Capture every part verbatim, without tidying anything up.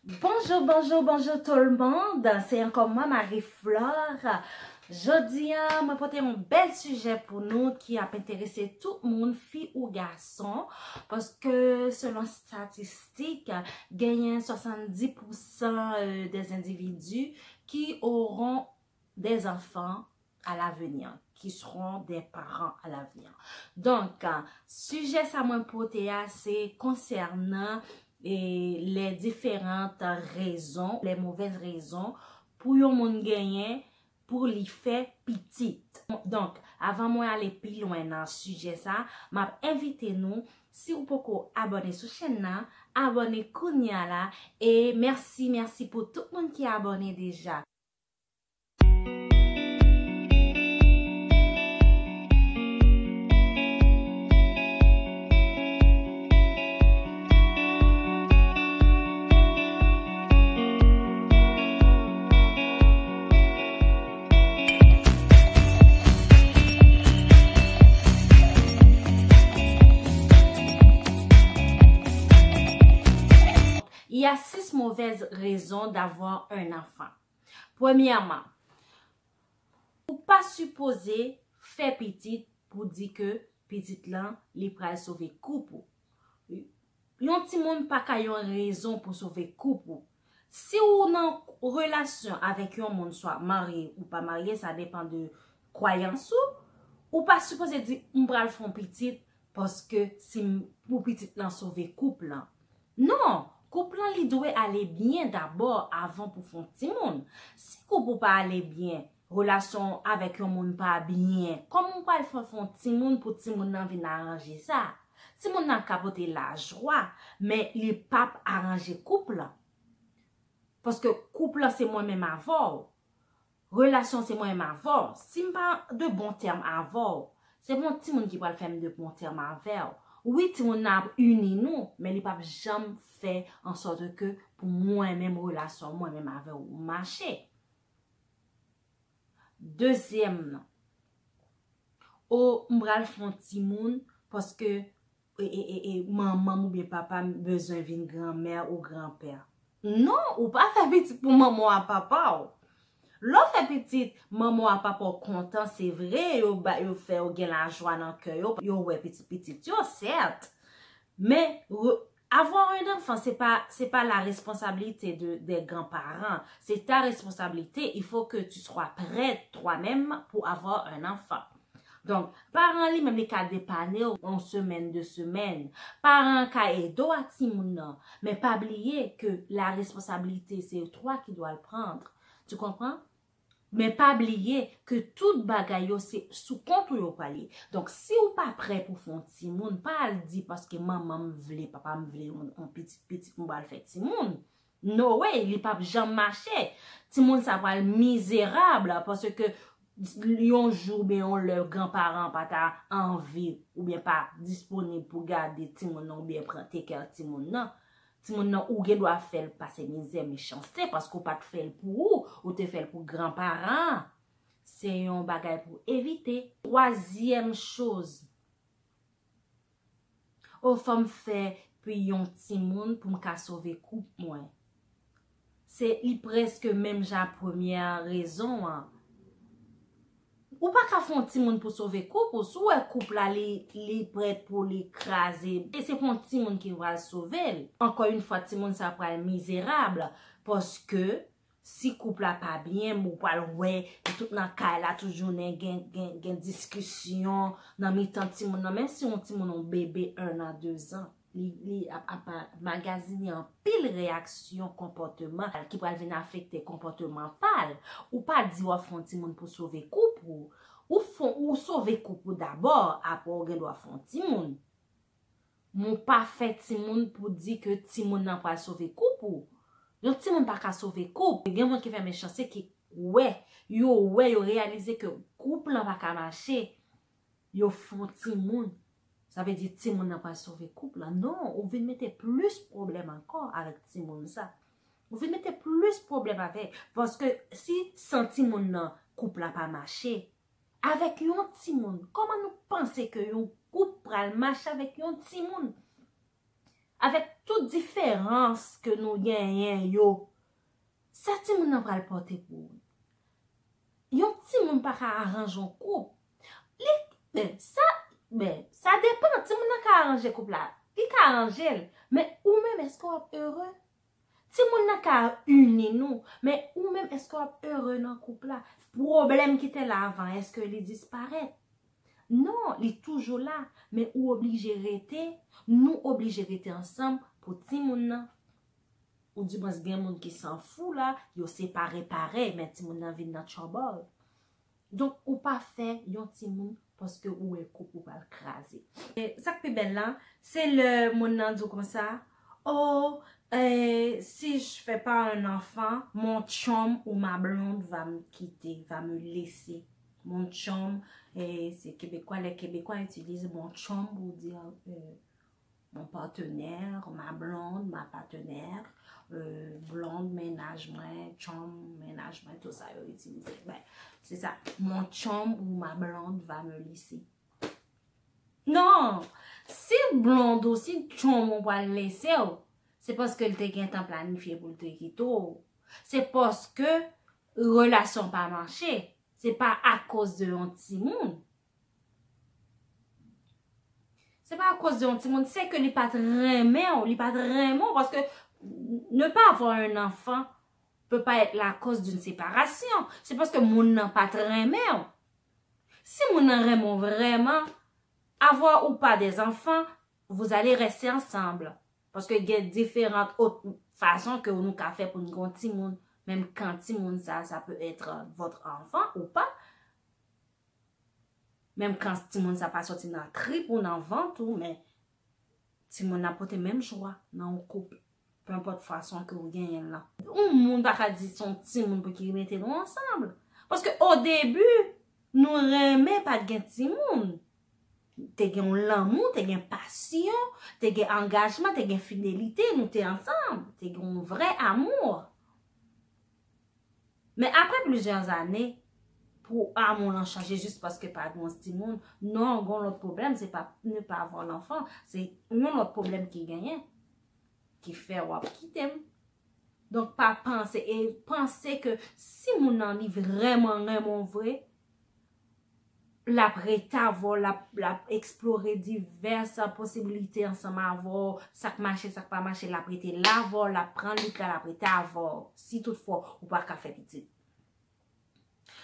Bonjou, bonjou, bonjou tout le monde. Se ankò mwen, Marie Flore. Jodi a, mwen pote yon bèl sijè pou nou ki ap enterese tout moun, fi ou gason, paske selon statistik, genyen swasanndis pousan, euh, des individus qui auront des enfants à l'avenir, qui seront des parents à l'avenir. Donk, sijè sa mwen pote a, se konsènan, e, les différentes raisons, les mauvaises raisons pou yon moun genyen pou li fè pitit. Donk, avan mwen ale pi lwen nan sijè sa, m ap envite nou, si ou poko abòne sou chèn nan, abòne kounye a la, e mèsi, mèsi pou tout moun ki abòne deja. Il y a six mauvaises raisons d'avoir un enfant. Premyèman, ou pa sipoze fè pitit pou di ke pitit lan li pral sove koup ou. Yon timoun pa ka yon rezon pou sove koup ou. Si ou nan relasyon avèk yon moun, swa marye ou pa marye, sa depann de kwayans ou, ou pa sipoze di, "M pral fè yon pitit paske si m, pou pitit lan sove koup lan." Non, koup lan li dwe ale byen dabò avan pou fè yon timoun. Si koup ou pa ale byen, relasyon avèk yon moun pa byen, kòman ou pral fè fè yon timoun pou timoun nan vin aranje sa? Timoun nan ka pote lajwa, men li p ap aranje koup lan. Paske koup lan se mwen menm avè w. Relasyon se mwen menm avè w. Si m pa de bon tèm avè w, se pa yon timoun ki pral fè m de bon tèm avè w. Wi, timoun nan ap ini nou, men li p ap janm fè an sòt ke pou mwen menm relasyon mwen menm avè w mache. Dezyèm nan. O, m pral fè yon timoun paske e, e, e, e, manman m oubyen papa m bezwen vin granmè ou granpè. Non, ou pa fè pitit pou manman w ak papa w. Lè w fè pitit, manman w ak papa w kontan, se vre, yo ba, yo fè yo gen lajwa nan kè yo, yo wè pitit pitit yo, sèt. Men, re-, avoir un enfant, c'est pas, c'est pas la responsabilité de, des grands-parents. C'est ta responsabilité. Il faut que tu sois prête toi-même pour avoir un enfant. Donk, paran li menm li ka depane w yon semèn, de semèn. Paran ka ede w ak timoun nan, men pa bliye ke la responsabilité, c'est toi qui dois le prendre. Tu comprends? Men pa bliye ke tout bagay yo se sou kont ou yo pral ye. Donk, si ou pa prè pou fè yon timoun, pa al di paske manman m vle, papa m vle yon, yon pitit, pitit m pral fè timoun. No way, li p ap janm mache. Timoun sa pral mizerab, paske yon jou oubyen yon lè granparan pa ta anvi oubyen pa disponib pou gade timoun nan oubyen pran take care timoun nan. Timoun nan, ou gen dwa fè l pase mizè, mechanste, paske ou pa t fè l pou ou, ou te fè l pou granparan an. Se yon bagay pou evite. Twazyèm choz, o, fò m fè pou yon timoun pou m ka sove koup mwen. Se, li prèske menm jan ak premyè rezon an. Ou pa ka fè yon timoun pou sove koup ou. Si w wè koup la, li, li prèt pou li kraze, e se pa yon timoun ki pral sove l. Ankò yon fwa, timoun sa pral mizerab, paske si koup la pa byen, ou pral wè tout nan kay la, tout jounen gen, gen, gen diskisyon nan mitan timoun nan. Menm si yon timoun, yon bebe en an, de zan, li, li ap, ap, ap magazine anpil reyaksyon, konpòteman ki pral vin afekte konpòteman pa l. Ou pa di w ap fè yon timoun pou sove koup ou. Ou fè, ou sove koup ou dabò, apre w gen dwa fè yon timoun. Men w pa fè timoun pou di ke timoun nan pral sove koup ou. Yon timoun pa ka sove koup. Gen moun ki fè mechanste ki wè, yo wè, yo reyalize ke koup lan pa ka mache. Yo fè yon timoun. Sa vle di timoun nan pral sove koup lan. Non, ou vin mete plis pwoblèm ankò avèk timoun sa. Ou vin mete plis pwoblèm avèk. Paske si san timoun nan, koup la pa mache. Avèk yon timoun, kòman nou panse ke yon koup pral mache avèk yon timoun? Avèk tout diferans ke nou genyen yo, sa timoun nan pral pòte pou ou? Yon timoun pa ka aranje yon koup. Li, ben, sa, ben, sa depan. Timoun nan ka aranje koup la. Li ka aranje l. Men ou menm, èske w ap ere? Timoun nan ka ini nou, men ou menm, èske w ap ere nan koup la? Pwoblèm ki te la avan, èske li disparèt? Non, li toujou la, men ou oblije rete, nou oblije rete ansanm pou timoun nan. Ou di mwen gen moun ki san fou la, yo separe parèy, men timoun nan vin nan trouble. Donk, ou pa fè yon timoun paske ou wè koup ou pral kraze. E sa k pi bèl la, se lè moun nan di w konsa, oh, eh, si je fais pas un enfant, mon chum ou ma blonde va me quitter, va me laisser. Mon chum, eh, se kebekwa, les Québécois utilisent mon chum pour dire, euh, mon partenaire, ma blonde, ma partenaire, euh, blonde, mennaj mwen, chum, mennaj mwen, tout sa yo itilize. Ben, se sa. Mon chum ou ma blonde va me laisser. Non! Si blonde ou si chum ou pral lese w, se paske l te gentan planifye pou l te kite w. Se paske relasyon pa mache. Se pa akoz de yon timoun. Se pa akoz de yon timoun, se ke li pa t renmen w, li pa t renmen w, paske ne pas avoir un enfant peut pas être la cause d'une séparation. Se paske moun nan pa t renmen w. Si moun nan renmen w vrèman, avoir ou pas des enfants, vous allez rester ensemble. Paske gen diferan ot fason ke nou ka fè pou n gen yon timoun, menm kan timoun sa, ça peut être votre enfant ou pas. Menm kan timoun sa pa soti nan trip ou nan vant ou, men timoun nan pote menm jwa nan yon koup, penpòt fason ke ou genyen l lan. Yon moun pa ka di se yon timoun pou ki mete nou ansanm. Paske o debi, nou renmen pa t gen timoun. Te gen yon lanmou, te gen pasyon, te gen angajman, te gen fidelite, nou te ansanm. Te gen yon vrè amou. Men apre plizyè ane, pou amou lan chanje jis paske pa gen yon timoun, non, gen yon lòt pwoblèm, se pa ne pas avoir l'enfant, se yon lòt pwoblèm ki genyen, ki fè w ap kite m. Donk, pa panse, e panse ke si moun nan li vrèman renmen w vre, l ap rete avè w, l ap, l ap eksplore divès posibilite ansanm avè w, sa k mache, sa k pa mache, l ap rete la avè w, l ap pran lit la, l ap rete avè w, si toutfwa ou pa ka fè pitit.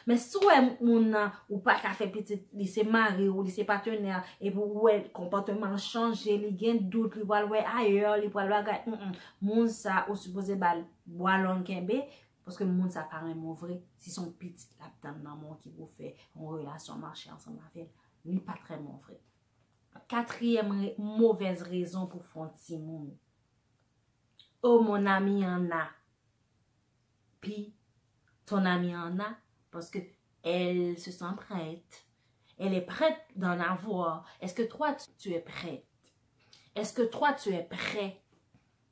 Men si w wè moun nan, ou pa ka fè pitit, li se mari w, li se patnè, epi w wè konpòteman l chanje, li gen dout, li pral wè ayè, li pral bagay, mm, mm, moun sa, ou sipoze ba l bwa long kenbe, paske moun sa pa renmen w vre. Si se yon pitit l ap tann nan men w ki pou fè yon relasyon mache ansanm avè l, li pa t renmen w vre. Katriyèm re-, movèz rezon pou fè yon timoun. Oh, mon amie Anna. Puis, ton amie Anna, parce que elle se sent prête. Elle est prête d'en avoir. Est-ce que toi, tu, tu es prête? Est-ce que toi, tu es prêt?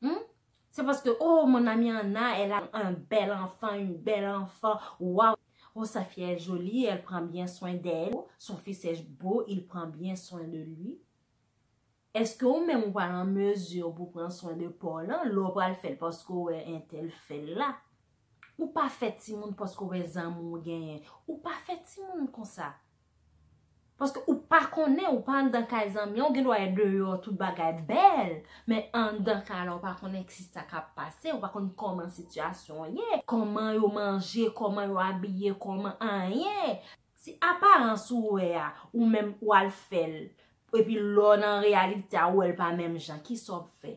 Hmm? C'est parce que, oh, mon amie Anna, elle a un bel enfant, une belle enfant. Waouh! Oh, sa fille est jolie, elle prend bien soin d'elle. Son fils est beau, il prend bien soin de lui. Èske ou menm ou pral an mezi pou pran swen de pa w lan lè w pral fè l paske w wè entèl fè l la? Ou pa fè timoun paske w wè zanmi w genyen. Ou pa fè timoun konsa. Paske ou pa konnen, ou pa anndan kay zanmi an, ou gen dwa wè deyò tout bagay bèl, men anndan kay la ou pa konnen ki sa k ap pase, ou pa konn kòman sitiyasyon an ye, kòman yo manje, kòman yo abiye, kòman anyen. Si aparans ou wè a, ou menm w al fè l, epi lè w nan reyalite a, ou wè l pa menm jan, kisa w ap fè?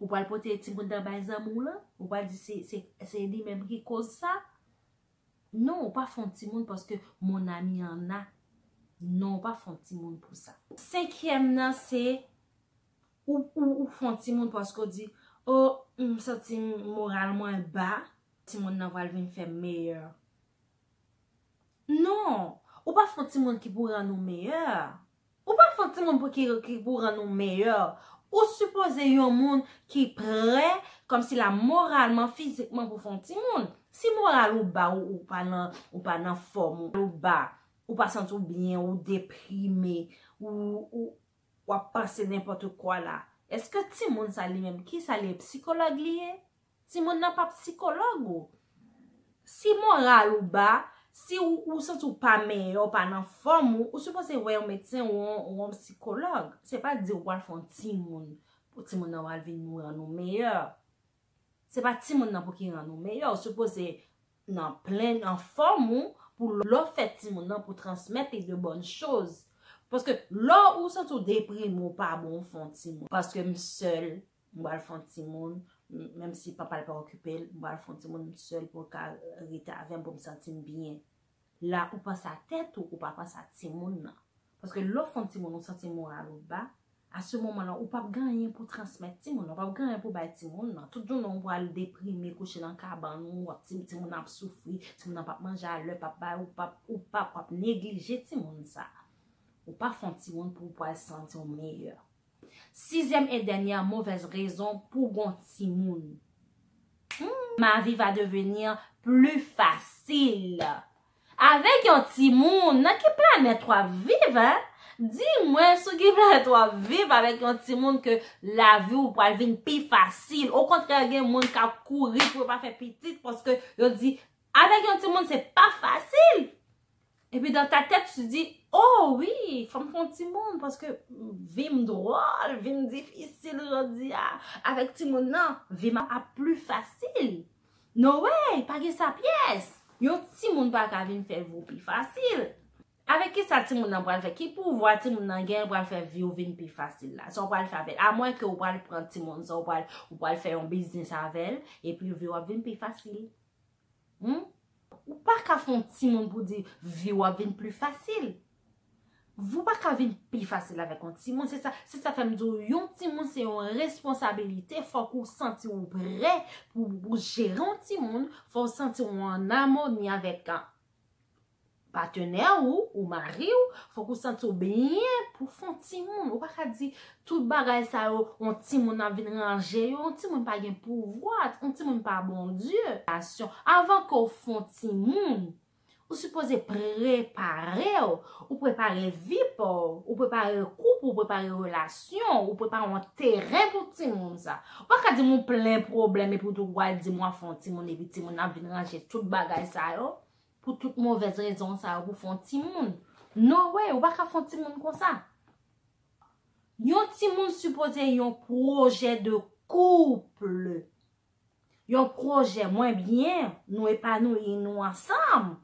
Ou pral pote timoun nan bay zanmi w lan? Ou pral di se, se, se li menm ki koz sa? Non, ou pa fè yon timoun paske mon ami Anna. Non, ou pa fè yon timoun pou sa. Senkyèm nan se, ou, ou, ou fè yon timoun paske w di, oh, m santi moral mwen ba, timoun nan pral vin fè m meyè. Non, ou pa fè yon timoun ki pou rann ou meyè. Ou pa fè yon timoun pou ki, ki pou rann ou meyè. Ou sipoze yon moun ki prè, kòmsi la moralman, fizikman pou fè yon timoun. Si moral ou ba, ou, ou pa nan, ou pa nan fòm, ou, ou ba, ou pa santi w byen, ou deprime, ou, ou, w ap panse nenpòt kwa la. Èske timoun sa li menm, ki sa li ye, psikològ li ye? Timoun nan pa psikològ ou. Si moral ou ba, si ou, ou santi ou pa meyè, ou pa nan fòm ou, ou sipoze wè yon medsen ou yon, ou yon psikològ. Se pa di ou pral fè yon timoun pou timoun nan pral vin rann ou meyè. Se pa timoun nan pou ki rann ou meyè. Ou sipoze nan plen, an fòm ou, pou lè w fè timoun nan, pou transmèt li de bonnes choses. Paske lè ou santi w deprime, ou pa bon, ou fè yon timoun. Paske m sèl, m pral fè yon timoun, m- menm si papa l pa okipe l, m pral fè yon timoun m sèl pou l ka rete avè m, pou m santi m byen. La, ou panse a tèt ou, ou pa panse a timoun nan. Paske lè w fè yon timoun, ou santi moral ou ba, a se moman la, ou p ap gen anyen pou transmèt timoun nan, ou p ap gen anyen pou bay timoun nan. Tout jounen ou pral deprime, kouche nan kabann ou, w ap ti- timoun nan ap soufri, timoun nan p ap manje a lè, p ap bay, ou p ap, ou p ap, w ap neglije timoun sa. Ou pa fè yon timoun pou w pral santi w meyè. Sizyèm e dènyè movèz rezon pou gon timoun. Hmm, ma vie va devenir plus facile. Avèk yon timoun, nan ki planèt w ap viv, en? Di mwen sou ki planèt w ap viv avèk yon timoun ke lavi w pral vin pi fasil. Okontrè, gen moun k ap kouri pou yo pa fè pitit paske yo di, avèk yon timoun, se pa fasil. Epi dans ta tête, tu dis, oh wi, fò m fè yon timoun, paske vi m dwòl, vi m difisil jodi a. Avèk timoun nan, vi m ap pli fasil. No way, pa gen sa pyès. Yon timoun pa ka vin fè vi w pi fasil. Avèk ki sa timoun nan pral fè? Ki pouvwa timoun nan gen pral fè vi w vin pi fasil la? Sa w pral fè avè l? Amwen ke w pral pran timoun sa, w pral, w pral fè yon biznis avè l, epi vi w ap vin pi fasil. Hmm? Ou pa ka fè yon timoun pou di vi w ap vin pli fasil. Vi w pa ka vin pi fasil avèk yon timoun. Se sa, se sa fè m di w, yon timoun se yon responsabilite. Fòk ou santi w prè pou, pou jere yon timoun. Fò w santi w an amoni avèk, a, patnè ou, ou mari w. Fòk ou santi w byen pou fè yon timoun. Ou pa ka di tout bagay sa yo, yon timoun ap vin ranje yo. Yon timoun pa gen pouvwa, yon timoun pa Bondye. Avan ke w fè yon timoun, ou sipoze prepare w. Ou prepare vi pa w, ou prepare koup, ou prepare relasyon, ou prepare yon teren pou timoun sa. Ou pa ka di m ou plen pwoblèm epi w tou pral di m w ap fè yon timoun epi timoun nan ap vin ranje tout bagay sa yo, pou tout movèz rezon sa yo pou fè yon timoun. No way, ou pa ka fè yon timoun konsa. Yon timoun sipoze yon pwojè de koup. Yon pwojè, mwen byen, nou epanouyi nou ansanm.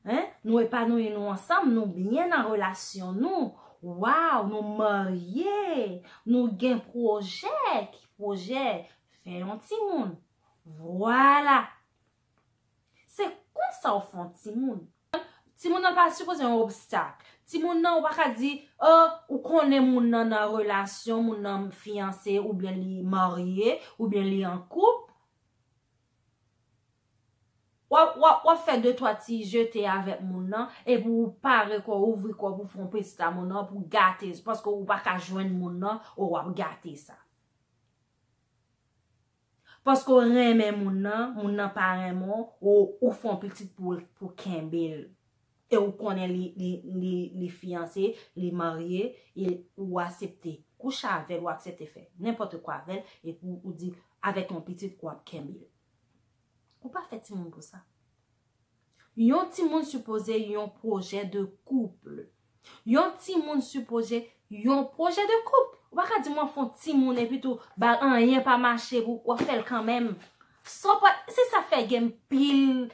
Hein? Nou epanouyi nou ansanm, nou byen nan relasyon nou. Waw, nou marye, nou gen pwojè. Ki pwojè? Fè yon timoun. Vwala. Se konsa w fè yon timoun. Timoun nan pa sipoze yon obstak. Timoun nan, ou pa ka di, oh, ou konnen moun nan nan relasyon, moun nan fiyanse, oubyen li marye, oubyen li an koup. W ap, w ap, w ap fè de twa ti jete avèk moun nan, epi ou pare kò w, ouvri kò w pou fè yon pitit a moun nan, pou gate, paske ou pa ka jwenn moun nan, ou w ap gate sa. Paske w renmen moun nan, moun nan pa renmen w, ou, ou fè yon pitit pou, pou kenbe l. E ou konnen li, li, li, li fiyanse, li marye, e ou aksepte kouche avè l, ou aksepte fè nenpòt kwa avè l, epi ou di, avèk yon pitit, ou ap kenbe l. Ou pa fè timoun pou sa. Yon timoun sipoze yon pwojè de koup. Yon timoun sipoze yon pwojè de koup. Ou pa ka di m w ap fè yon timoun epi tou, ba anyen pa mache pou w ap fè l kanmenm. Sa w pa, se sa k fè gen pil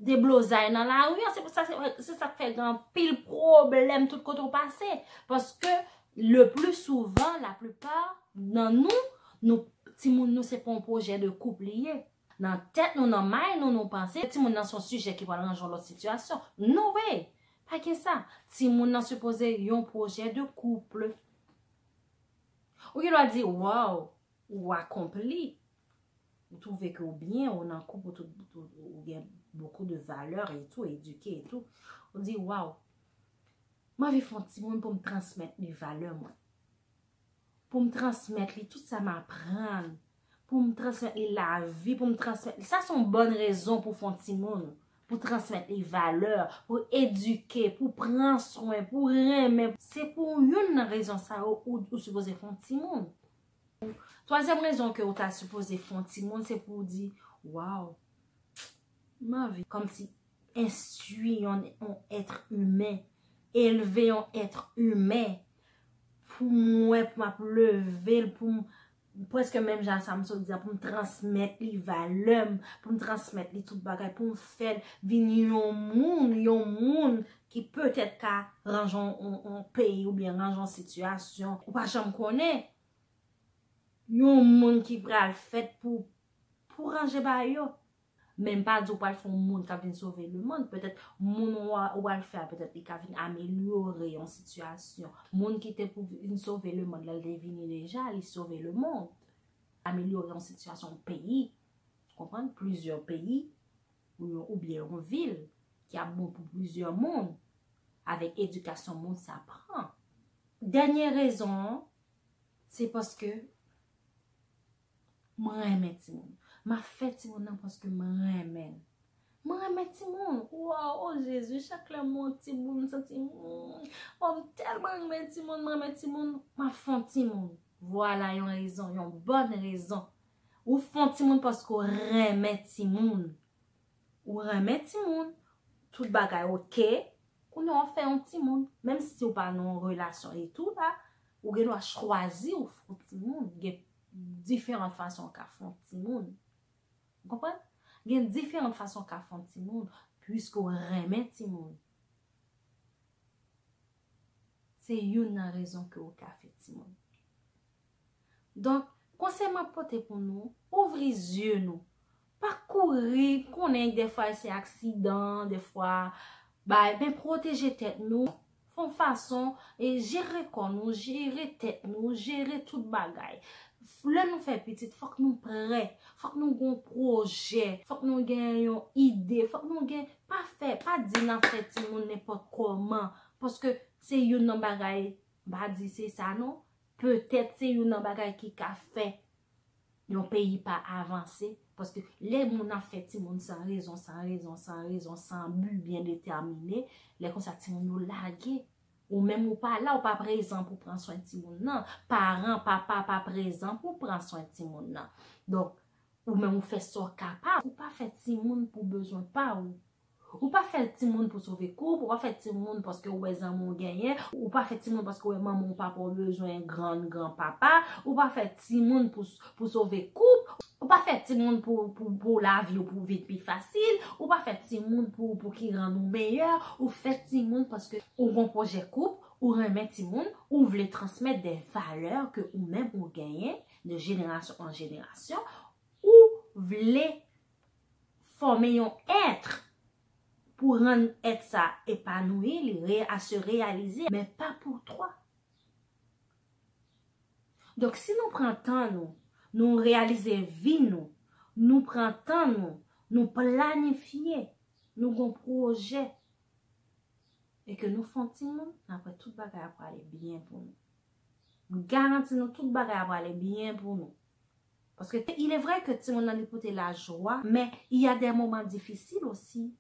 deblozay nan lari an, se pou sa, se, se sa k fè gen anpil pwoblèm tout kote w pase. Paske le pli souvan, la plipa nan nou, nou, timoun nou se pa yon pwojè de koup li ye. Nan tèt nou, nan may nou, nou panse timoun nan se yon sijè ki pral ranje yon lòt sitiyasyon. No way! Pa gen sa. Timoun nan sipoze yon pwojè de koup. Ou gen dwa di, waw, ou akonpli. Ou twouve ke ou byen, ou nan koup, ou, tout, ou, ou gen beaucoup de valeurs et tout, edike et tout. Ou di, waw, m anvi fè yon timoun pou m transmèt li valè mwen. Pou m transmèt li tout sa m aprann. Pou m transmèt li lavi, pou m transmèt li. Sa se yon bòn rezon pou fè yon timoun. Pou transmèt li valè, pou edike, pou pran swen, pou renmen. Se pou youn nan rezon sa yo ou, ou sipoze fè yon timoun. Twazyèm rezon ke ou ta sipoze fè yon timoun, se pou w di, waw, m anvi kòmsi enstwi yon, yon èt imen, elve yon èt imen, pou m wè, pou m ap leve l, pou m, prèske menm jan sa m sot di a, pou m transmèt li valè m, pou m transmèt li tout bagay, pou m fè l vin yon moun, yon moun ki petèt ka ranje yon, yon, yon peyi oubyen ranje yon sitiyasyon. Ou pa janm konnen. Yon moun ki pral fèt pou, pou ranje bagay yo. Men m pa di w pral fè yon moun k ap vin sove lemonn. Petèt, moun ou a, ou pral fè a, petèt, li ka vin amelyore yon sitiyasyon. Moun ki te pou vin sove lemonn, lè l te vini deja, li sove lemonn. Amelyore yon sitiyasyon peyi, konprann? Plizyè peyi, ou yon, oubyen yon vil, ki ap bon pou plizyè moun, avèk edikasyon moun sa pran. Dènye rezon an, se paske mwen renmen timoun. M ap fè timoun nan paske mwen renmen l. Mwen renmen timoun. Waw, o Jezi, chak lè m wè yon timoun, m santi, mm, oh, m tèlman renmen timoun, m renmen timoun, m ap fè yon timoun. Vwala yon rezon, yon bòn rezon. Ou fè yon timoun paske w renmen timoun. Ou renmen timoun, tout bagay oke, kounye a w fè yon timoun. Menm si w pa nan yon relasyon e tou la, ou gen dwa chwazi ou fè yon timoun. Gen diferan fason w ka fè yon timoun. Ou konprann? Gen diferan fason w ka fè yon timoun, piske w renmen timoun. Se youn nan rezon ke w ka fè timoun. Donk, konsèy m ap pote pou nou, ouvri zye nou. Pa kouri, konnen dèfwa se aksidan, dèfwa, bay, men pwoteje tèt nou. Fè yon fason, e jere kò nou, jere tèt nou, jere tout bagay. Lè nou fè pitit, fòk nou prè, fòk nou gen yon pwojè, fòk nou gen yon ide, fòk nou gen, pa fè, pa di n ap fè timoun nenpòt kòman, paske se youn nan bagay, m pa di se sa non, petèt se youn nan bagay ki ka fè yon peyi pa avanse, paske lè moun ap fè timoun san rezon, san rezon, san rezon, san bi byen detèmine, lè konsa timoun yo lage. Ou menm ou pa la, ou pa prezan pou pran swen timoun nan. Paran, papa pa prezan pou pran swen timoun nan. Donk, ou menm ou fè sa w kapab. Ou pa fè timoun pou bezwen pa ou. Ou pa fè timoun pou sove koup, ou pa fè timoun paske ou wè zanmi w genyen, ou pa fè timoun paske ou wè manman ou papa w bezwen grann granpapa, ou pa fè timoun pou, pou sove koup, ou pa fè timoun pou, pou, pou lavi w pou vin pi fasil, ou pa fè timoun pou, pou ki rann ou meyè, ou fè timoun paske ou gon pwojè koup, ou renmen timoun, ou vle transmèt de valè ke ou menm ou genyen de jenerasyon an jenerasyon, ou vle fòme yon èt pou rann èt sa epanoui, li re, a se reyalize, men pa pou twa. Donk, si nou pran tan nou, nou reyalize vi nou, nou pran tan nou, nou planifye, nou gon pwojè, e ke nou fè yon timoun, n ap wè tout bagay ap prale byen pou nou. M garanti nou tout bagay ap prale byen pou nou. Paske il est vrai que timoun nan li pote lajwa, men il y a des moments difficiles aussi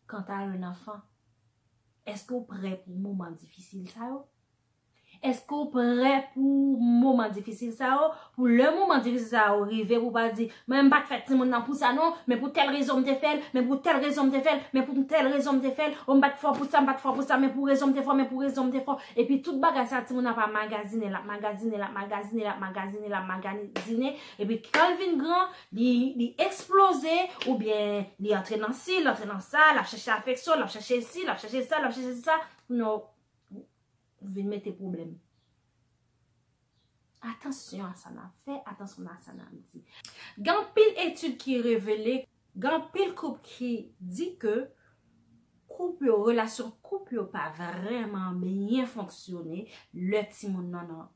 quand t'as un enfant. Èske w prè pou moman difisil sa yo? Èske w prè pou moman difisil sa yo? Pou lè moman difisil sa yo rive, pou w pa di, men m pa t fè timoun nan pou sa non, men pou tèl rezon m te fè l, men pou tèl rezon m te fè l, men pou tèl rezon m te fè l, o m pa t fè w pou sa, m pa t fè w pou sa, men pou rezon m te fè w, men pou rezon m te fè w. Epi tout bagay sa, timoun nan ap magazine, l ap magazine, l ap magazine, l ap magazine, l ap magazine. Epi kan l vin gran, li, li eksploze, oubyen li antre nan si, li antre nan sa, l ap chèche afeksyon, l ap chèche si, l ap chèche sa, l ap chèche sa. Non. Ou vin mete pwoblèm. Atansyon a sa n ap fè, atansyon a sa n ap di. Gen anpil etid ki revele, gen anpil koup ki di ke koup yo, relasyon koup yo pa vrèman byen fonksyone lè timoun nan nan,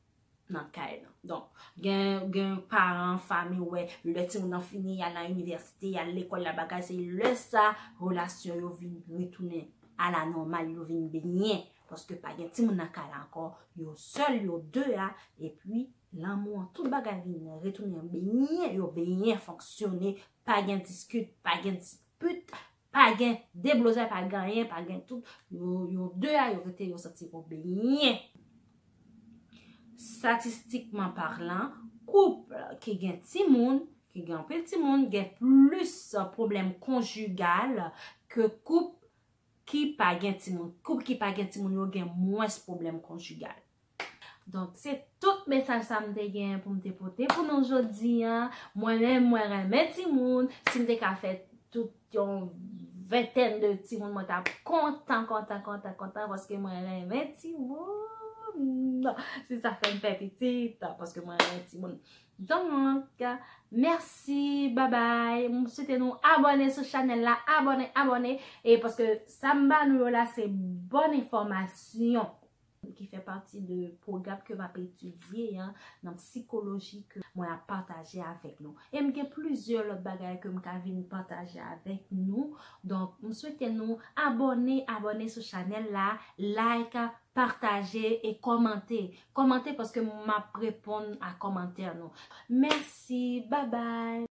nan kay nan. Donk, gen, gen paran, fanmi, wè, lè timoun nan fini, y al nan inivèsite, y al lekòl, la bagay, se lè sa, relasyon yo vin retounen a la nòmal, yo vin byen. Paske pa gen timoun nan kay la ankò, yo sèl, yo de a, epi lanmou an, tout bagay vin retounen byen, yo byen fonksyone, pa gen diskit, pa gen dispit, pa gen deblozay, pa gen anyen, pa gen tout, yo, yo de a, yo rete, yo santi yo byen. Statistikman palan, koup ki gen timoun, ki gen anpil timoun, gen plis pwoblèm konjigal ke koup ki pa gen timoun. Koup ki pa gen timoun yo gen mwens pwoblèm konjigal. Donk, se tout mesaj sa m te gen pou m te pote pou nou jodi a. Mwen menm, mwen renmen timoun. Si m te ka fè tout yon ventèn de timoun, mwen t ap kontan, kontan, kontan, kontan, paske mwen renmen timoun. Se sa fè m fè pitit, paske mwen renmen timoun. Donk, mèsi, babay. M swete nou abòne sou chanèl la, abòne, abòne. E paske sa m ba nou yo la, se bòn enfòmasyon ki fè pati de pwogram ke m ap etidye an nan psikoloji ke mwen ap pataje avèk nou. E m gen plizyè lòt bagay ke m ka vin pataje avèk nou. Donk, m swete nou abòne, abòne sou chanèl la, like, pataje e kòmante. Kòmante paske m ap reponn a kòmantè nou. Mèsi, babay.